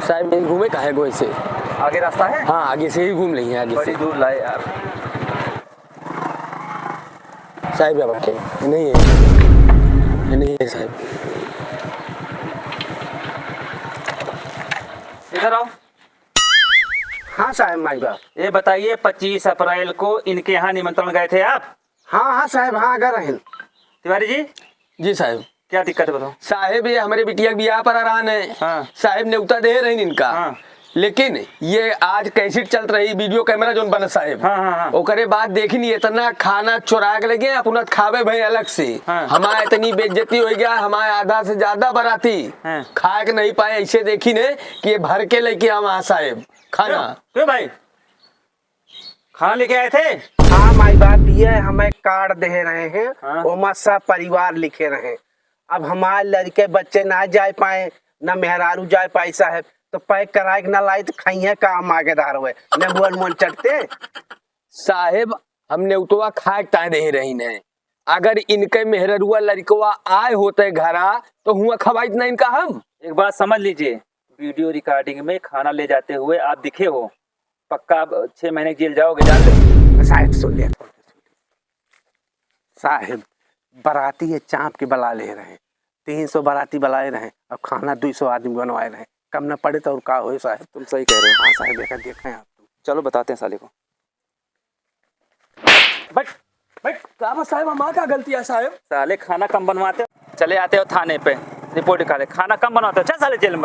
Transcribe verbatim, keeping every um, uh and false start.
साहब, यहीं घूमे काहे गो ऐसे? आगे रास्ता है? हाँ, आगे से ही घूम लेंगे, आगे बड़ी से। दूर लाए यार। साहब, यहाँ बैठे। ये नहीं है। ये नहीं है, साहब। इधर आओ। हाँ साहब, माई बाप। ये बताइए, पच्चीस अप्रैल को इनके यहाँ निमंत्रण गए थे आप? हाँ, हाँ साहब, हाँ, गए रहेन। तिवारी जी। जी साहब। क्या दिक्कत है बताओ? साहब, ये हमरे बिटिया के बियाह पर आ रहन है। हाँ। साहब, नेवता दे रही इनका। हाँ। लेकिन ये आज कैसेट चलत रही, वीडियो कैमरा जोन बनत साहब। हाँ, हाँ, हाँ। ओकरे बाद देखिन, इतना खाना चोरा के लगे, अपना खावे भई अलग से। हाँ। हमार इतनी बेइज्जती होइ गया, हमार आधा से ज्यादा बराती हाँ। खाए के नहीं पाए। ऐसे देखिन कि ये भर के लेके आवा साहब खाना। क्यों? क्यों भाई? खाना लेके आए थे? हाँ माई बाप, ये हमें कार्ड दे रहे हैं, हाँ। ओमा सब परिवार लिखे रहे। अब हमारे लड़के बच्चे ना जाए पाए, ना मेहरारू जाए पाई साहब, तो पैक कराए के ना लाई तो खाइए का हम आगे धार हुए, नेबुअन मुअन चटते। साहेब, हम नेउतवा खाए के ताए दे रही ने, अगर इनके मेहररुआ लड़कवा आए होते घरा तो हुआ खवाइत ना इनका हम। एक बात समझ लीजिए, वीडियो रिकॉर्डिंग में खाना ले जाते हुए आप दिखे हो, पक्का आप छह महीने जेल जाओगे, जान लो। साहेब सुन लिया, थोड़ा सुन लिया। साहेब, बराती ये चाँप के बला ले रहे, तीन सौ बराती बलाए रहे और खाना दुई सौ आदमी बनवाए रहे, कम न पड़े तो और का होए साहेब? तुम सही कह रहे हो। हाँ साहेब, देखा, देखे हैं आप। चलो बताते हैं साले को। बैठ, बैठ। का बा साहेब, हमार का गलती है साहेब? साले खाना कम बनवाते हो, चले आते हो थाने पे, रिपोर्ट लिखा दे। खाना कम बनवाते हो, चल साले जेल में।